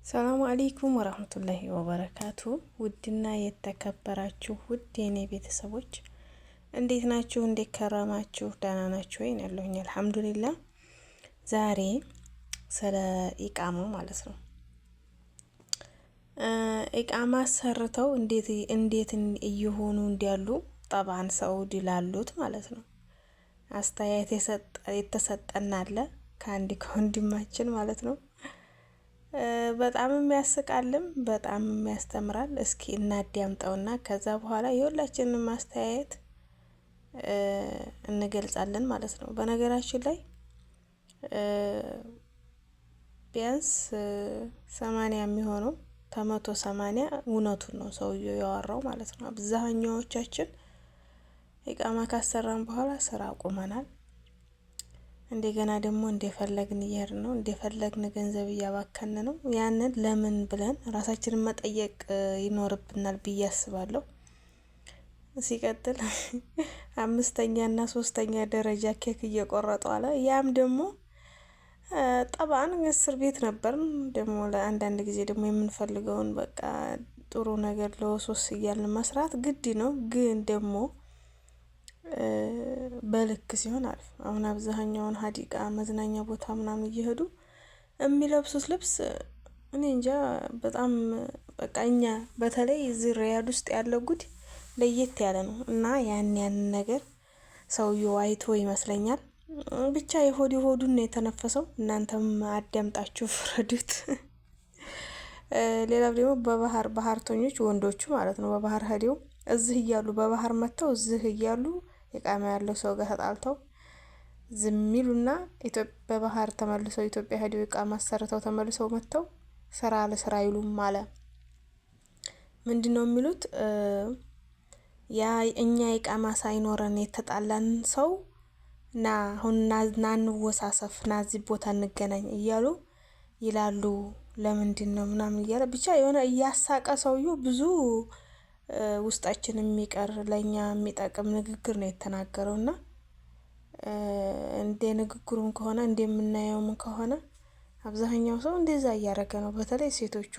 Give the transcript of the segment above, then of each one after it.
ሰላሙ አለይኩም ወራህመቱላሂ ወበረካቱ። ውድና የተከበራችሁ ውድ የኔ ቤተሰቦች እንዴት ናችሁ? እንዴት ከረማችሁ? ደህና ናችሁ ወይ? ያለሁኝ አልሐምዱሊላህ። ዛሬ ስለ ኢቃማ ማለት ነው። ኢቃማ ሰርተው እንዴት እንዴት እየሆኑ እንዲያሉ ጠባን ሰዑዲ ላሉት ማለት ነው አስተያየት የተሰጠን አለ ከአንድ ከወንድማችን ማለት ነው። በጣም የሚያስቃልም በጣም የሚያስተምራል። እስኪ እናዳምጠውና ከዛ በኋላ የሁላችንን ማስተያየት እንገልጻለን ማለት ነው። በነገራችን ላይ ቢያንስ 80 የሚሆነው ከ180 እውነቱን ነው ሰውየው ያወራው ማለት ነው። አብዛኛዎቻችን ኢቃማ ካሰራን በኋላ ስራ አቁመናል። እንደገና ደግሞ እንደፈለግን እየሄድን ነው፣ እንደፈለግን ገንዘብ እያባከን ነው። ያንን ለምን ብለን ራሳችንን መጠየቅ ይኖርብናል ብዬ አስባለሁ። ሲቀጥል አምስተኛ እና ሶስተኛ ደረጃ ኬክ እየቆረጡ አለ። ያም ደግሞ ጠባን እስር ቤት ነበር። ደግሞ ለአንዳንድ ጊዜ ደግሞ የምንፈልገውን በቃ ጥሩ ነገር ለወሶስ እያልን መስራት ግድ ነው። ግን ደግሞ በልክ ሲሆን አሪፍ። አሁን አብዛኛውን ሀዲቃ መዝናኛ ቦታ ምናምን እየሄዱ የሚለብሱት ልብስ እኔ እንጃ በጣም በቃ እኛ በተለይ እዚህ ሪያድ ውስጥ ያለው ጉድ ለየት ያለ ነው እና ያን ያን ነገር ሰውየው አይቶ ይመስለኛል ብቻ የሆድ የሆዱን ነው የተነፈሰው። እናንተም አዳምጣችሁ ፍረዱት። ሌላው ደግሞ በባህር ባህርተኞች ወንዶቹ ማለት ነው በባህር ሄደው እዚህ እያሉ በባህር መጥተው እዚህ እያሉ ኢቃማ ያለው ሰው ጋር ተጣልተው ዝም ይሉና በባህር ተመልሰው ኢትዮጵያ ሄደው ኢቃማ አሰርተው ተመልሰው መጥተው ስራ ለስራ ይሉም አለ። ምንድን ነው የሚሉት? ያ እኛ ኢቃማ ሳይኖረን የተጣላን ሰው ና አሁን ና እንወሳሰፍ ና እዚህ ቦታ እንገናኝ እያሉ ይላሉ። ለምንድን ነው ምናምን እያለ ብቻ የሆነ እያሳቀ ሰውዬው ብዙ ውስጣችን የሚቀር ለእኛ የሚጠቅም ንግግር ነው የተናገረው። እና እንደ ንግግሩም ከሆነ እንደምናየውም ከሆነ አብዛኛው ሰው እንደዛ እያደረገ ነው፣ በተለይ ሴቶቹ።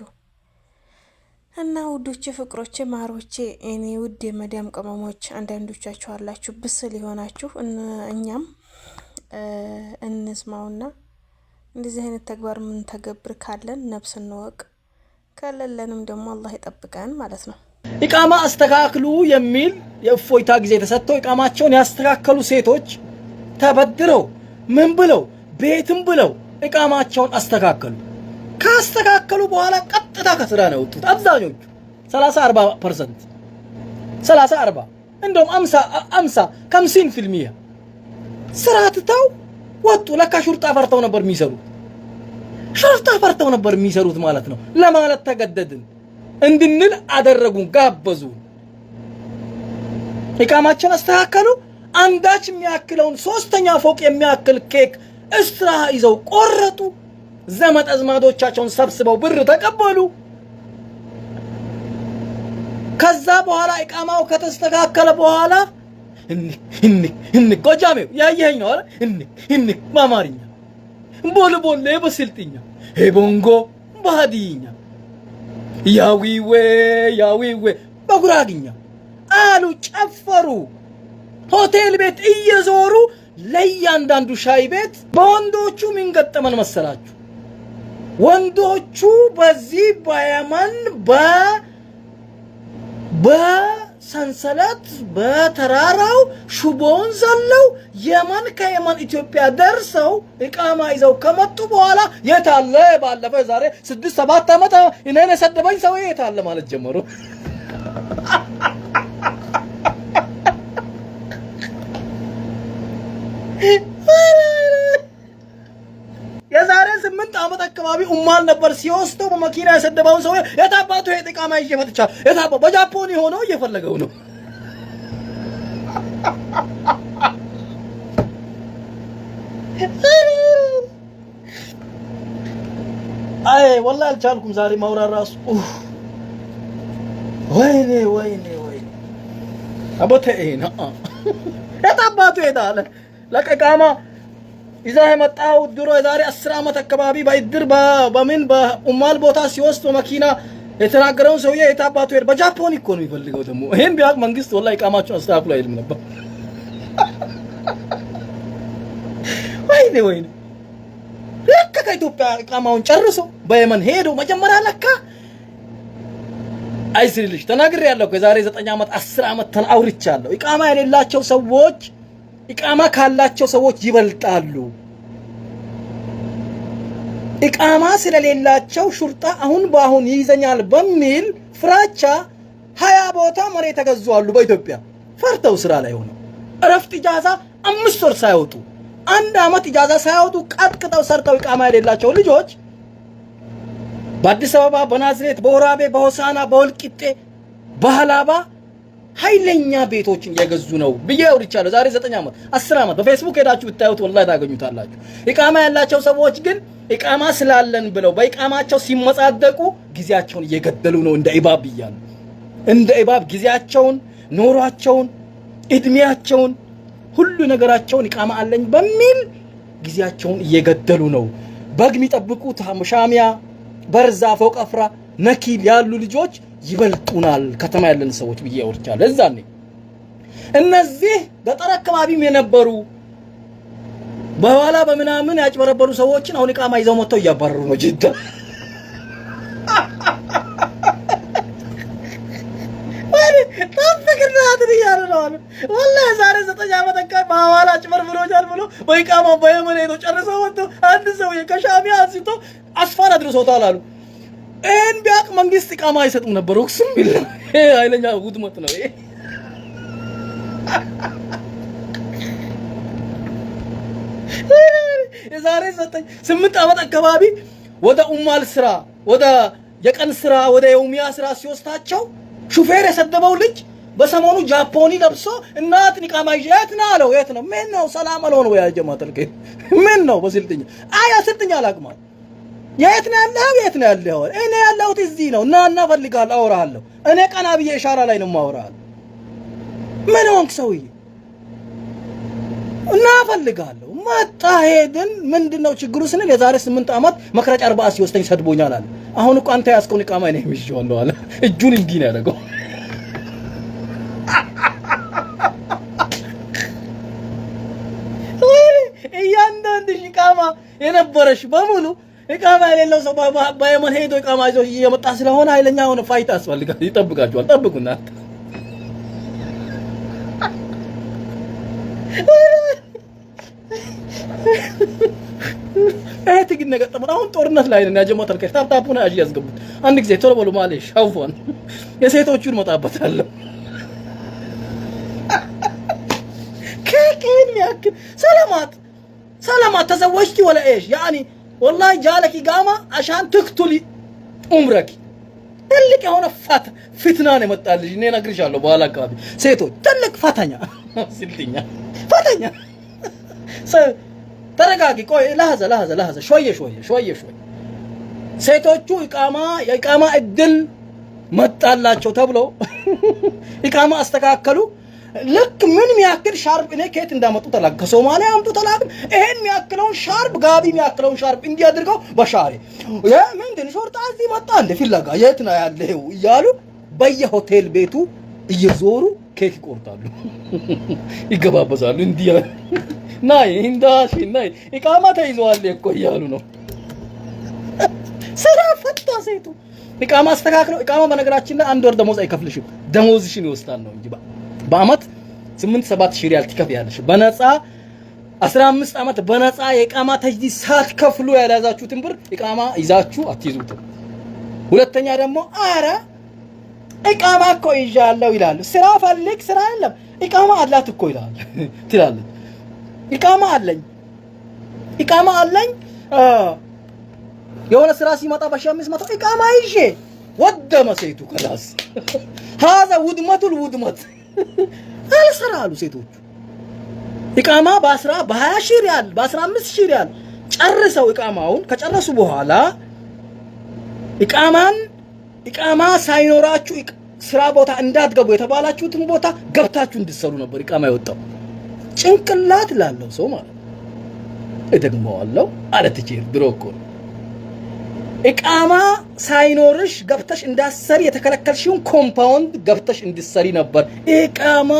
እና ውዶቼ፣ ፍቅሮቼ፣ ማሮቼ፣ እኔ ውድ የመዲያም ቅመሞች አንዳንዶቻችሁ አላችሁ ብስል የሆናችሁ እኛም እንስማውና እንደዚህ አይነት ተግባር የምንተገብር ካለን ነፍስ እንወቅ፣ ከሌለንም ደግሞ አላህ ይጠብቀን ማለት ነው። ኢቃማ አስተካክሉ የሚል የእፎይታ ጊዜ ተሰጥተው ኢቃማቸውን ያስተካከሉ ሴቶች ተበድረው ምን ብለው ቤትም ብለው ኢቃማቸውን አስተካከሉ። ካስተካከሉ በኋላ ቀጥታ ከስራ ነው የወጡት አብዛኞቹ 30 40%፣ 30 40፣ እንደውም 50 50፣ 50% ስራ ትተው ወጡ። ለካ ሹርጣ ፈርተው ነበር የሚሰሩት፣ ሹርጣ ፈርተው ነበር የሚሰሩት ማለት ነው። ለማለት ተገደድን እንድንል አደረጉን፣ ጋበዙን። ኢቃማችን አስተካከሉ። አንዳች የሚያክለውን ሶስተኛ ፎቅ የሚያክል ኬክ እስራ ይዘው ቆረጡ። ዘመድ አዝማዶቻቸውን ሰብስበው ብር ተቀበሉ። ከዛ በኋላ ኢቃማው ከተስተካከለ በኋላ እንክ እንክ ጎጃሜው ያየኸኝ ነው አይደል? እንክ እንክ በአማርኛ፣ ቦል ቦሌ በስልጥኛ፣ ሄቦንጎ በሀዲይኛ፣ ያዊዌ ያዊዌ በጉራግኛ አሉ፣ ጨፈሩ። ሆቴል ቤት እየዞሩ ለእያንዳንዱ ሻይ ቤት በወንዶቹ ምን ገጠመን መሰላችሁ? ወንዶቹ በዚህ በየመን በሰንሰለት በተራራው ሽቦውን ዘለው የመን ከየመን ኢትዮጵያ ደርሰው ኢቃማ ይዘው ከመጡ በኋላ የታለ ባለፈ ዛሬ 6 7 ዓመት እኔን የሰደበኝ ሰው የታለ ማለት ጀመሩ። የዛሬ 8 ዓመት አካባቢ ኡማል ነበር ሲወስደው በመኪና የሰደበውን ሰው የታባቱ ኢቃማ ይዤ መጥቻለሁ። የታባ በጃፖን የሆነው እየፈለገው ነው። አይ ወላሂ አልቻልኩም ዛሬ ማውራት ራሱ። ወይኔ ወይኔ ወይኔ አቦተ ነው የታባቱ ሄዳለ ለቀቃማ ይዛ የመጣው ድሮ የዛሬ 10 ዓመት አካባቢ በእድር በምን በ عمال ቦታ ሲወስድ በመኪና የተናገረውን ሰውዬ የታባቱ ሄድ በጃፖን እኮ ነው የሚፈልገው። ደግሞ ይሄን ቢያውቅ መንግስት ወላሂ ኢቃማቸውን አስተካክሎ አይልም ነበር። ወይኔ ወይኔ! ለካ ከኢትዮጵያ ኢቃማውን ጨርሶ በየመን ሄዶ መጀመሪያ ለካ አይስሪልሽ ተናግሬያለሁ እኮ የዛሬ 9 ዓመት 10 ዓመት አውርቻለሁ። ኢቃማ የሌላቸው ሰዎች ኢቃማ ካላቸው ሰዎች ይበልጣሉ። ኢቃማ ስለሌላቸው شرطة አሁን በአሁን ይይዘኛል በሚል ፍራቻ 20 ቦታ መሬት ተገዙ አሉ በኢትዮጵያ ፈርተው ስራ ላይ ሆነው እረፍት إجازة 5 ወር ሳይወጡ አንድ ዓመት إجازة ሳይወጡ ቀጥቅጠው ሰርተው ኢቃማ የሌላቸው ልጆች በአዲስ አበባ፣ በናዝሬት፣ በወራቤ፣ በሆሳና፣ በወልቂጤ፣ በሀላባ ኃይለኛ ቤቶችን እየገዙ ነው ብዬ አውርቻለሁ። ዛሬ 9 ዓመት 10 ዓመት በፌስቡክ ሄዳችሁ ብታዩት ወላሂ ታገኙታላችሁ። ኢቃማ ያላቸው ሰዎች ግን ኢቃማ ስላለን ብለው በኢቃማቸው ሲመጻደቁ ጊዜያቸውን እየገደሉ ነው። እንደ እባብ እያሉ እንደ እባብ ጊዜያቸውን፣ ኖሯቸውን፣ እድሜያቸውን፣ ሁሉ ነገራቸውን ኢቃማ አለኝ በሚል ጊዜያቸውን እየገደሉ ነው። በግ የሚጠብቁት ሻሚያ፣ በርዛ፣ ፎቀፍራ፣ ነኪል ያሉ ልጆች ይበልጡናል ከተማ ያለን ሰዎች ብዬ አውርቻለሁ። እዛኔ እነዚህ ገጠር አካባቢም የነበሩ በኋላ በምናምን ያጭበረበሩ ሰዎችን አሁን ኢቃማ ይዘው መጥተው እያባረሩ ነው ጅዳ። ጠብቅናትን እያሉ ነው አሉ። ወላሂ ዛሬ 9 ዓመት አካባቢ በሐዋላ አጭበርብሮኛል ብሎ በኢቃማ በየመን ሄዶ ጨርሰው መጥቶ አንድ ሰውዬ ከሻሚያ አንስቶ አስፋር አድርሶታል አሉ። ይሄን ቢያውቅ መንግስት ኢቃማ አይሰጥም ነበር። أقسم بالله ይሄ ኃይለኛ ውድመት ነው። ይሄ የዛሬ 9 8 ዓመት አካባቢ ወደ عمال ስራ፣ ወደ የቀን ስራ፣ ወደ يومية ስራ ሲወስዳቸው ሹፌር የሰደበው ልጅ በሰሞኑ ጃፖኒ ለብሶ እናትን ኢቃማ ይዤ የት ነው አለው። የት ነው? ምን ነው ሰላም አልሆነ ወይ? ጀማተል ምን ነው በስልጥኛ አይ ስልጥኛ አላውቅም አለ። የት ነው ያለኸው? የት ነው ያለኸው? እኔ ያለሁት እዚህ ነው። እና እና እፈልግሃለሁ፣ አወራሃለሁ። እኔ ቀና ብዬ إشارة ላይ ነው የማወራሃለሁ። ምን ሆንክ ሰውዬ? እና እፈልግሃለሁ። መጣ ሄድን። ምንድን ነው ችግሩ ስንል የዛሬ 8 ዓመት مخرج 40 ሲወስደኝ ሰድቦኛል አለ። አሁን እኮ አንተ ያዝከውን ኢቃማ እኔ ይዤዋለሁ አለ። እጁን እንዲህ ነው ያደረገው። እያንዳንድሽ ኢቃማ የነበረሽ በሙሉ ኢቃማ የሌለው ሰው በየመን ሄዶ ኢቃማ ይዞ እየመጣ ስለሆነ ኃይለኛ የሆነ fight ያስፈልጋል። ይጠብቃችኋል። ጠብቁና ይሄ ትግል ነገር ጠብቁ። አሁን ጦርነት ላይ ነን። يا جماعة الخير tap tap ኡን አጅ ያስገቡት አንድ ጊዜ ቶሎ በሉ። معليش عفوا የሴቶቹን እመጣበታለሁ። كيكين ያክል سلامات سلامات تزوجتي ولا ايش يعني والله جالك إقامة عشان تقتلي عمرك ትልቅ የሆነ فتنة ነው የመጣልሽ። እኔ እነግርሻለሁ በኋላ አካባቢ ሴቶች ትልቅ ፈተኛ ስልጥኛ ፈተኛ። ተረጋጊ። ቆይ لحظة لحظة لحظة شوية شوية شوية شوية። ሴቶቹ ኢቃማ የኢቃማ እድል መጣላቸው ተብሎ ኢቃማ አስተካከሉ። ልክ ምን የሚያክል ሻርፕ እኔ ከየት እንዳመጡ ተላክ ከሶማሊያ አምጡ ተላክ። ይሄን የሚያክለውን ሻርፕ ጋቢ የሚያክለውን ሻርፕ እንዲህ አድርገው በሻሬ ምንድን شرطة እዚህ መጣ እንደ ፍለጋ የት ነው ያለው እያሉ በየሆቴል ቤቱ እየዞሩ ኬክ ይቆርጣሉ፣ ይገባበዛሉ። እንዲህ ናይ እንዳሽ ናይ ኢቃማ ተይዘዋል እኮ እያሉ ነው። ስራ ፈታ ሴቱ ኢቃማ አስተካክለው። ኢቃማ በነገራችን ላይ አንድ ወር ደሞዝ አይከፍልሽም፣ ደሞዝሽን ይወስዳል ነው እንጂ በአመት 8 7 ሺህ ሪያል ትከፍያለሽ። በነፃ 15 ዓመት በነፃ የኢቃማ تجديد ሳትከፍሉ ያልያዛችሁትን ብር ኢቃማ ይዛችሁ አትይዙትም። ሁለተኛ ደግሞ አረ ኢቃማ እኮ ይዣለሁ ይላሉ። ስራ ፈልግ፣ ስራ የለም። ኢቃማ አላት እኮ ይላል ትላለች። ኢቃማ አለኝ ኢቃማ አለኝ የሆነ ስራ ሲመጣ በ1500 ኢቃማ ይዤ ወደመ ሴቱ خلاص هذا ውድመቱል ውድመት አልሰራ አሉ ሴቶቹ። ኢቃማ በ10 በ20 ሺህ ሪያል በ15 ሺህ ሪያል ጨርሰው ኢቃማውን ከጨረሱ በኋላ ኢቃማን ኢቃማ ሳይኖራችሁ ስራ ቦታ እንዳትገቡ የተባላችሁትን ቦታ ገብታችሁ እንድትሰሩ ነበር ኢቃማ የወጣው። ጭንቅላት ላለው ሰው ማለት ነው። እደግመዋለሁ አለ teacher። ድሮ እኮ ነው ኢቃማ ሳይኖርሽ ገብተሽ እንዳትሰሪ የተከለከልሽውን compound ገብተሽ እንድትሰሪ ነበር ኢቃማ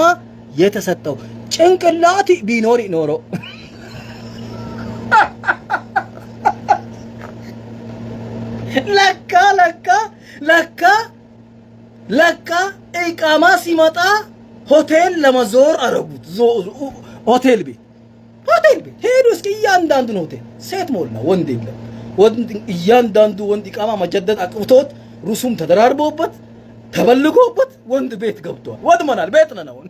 የተሰጠው። ጭንቅላት ቢኖር ኖሮ ለካ ለካ ለካ ለካ ኢቃማ ሲመጣ ሆቴል ለመዞር አረጉት። ሆቴል ቤት ሆቴል ቤት ሄዱ። እስኪ እያንዳንዱን ሆቴል ሴት ሞላ፣ ወንድ የለም። ወንድ እያንዳንዱ ወንድ ኢቃማ መጀደድ አቅብቶት رسوم ተደራርቦበት ተበልጎበት ወንድ ቤት ገብቷል። ወድመናል። ቤት ነን አሁን።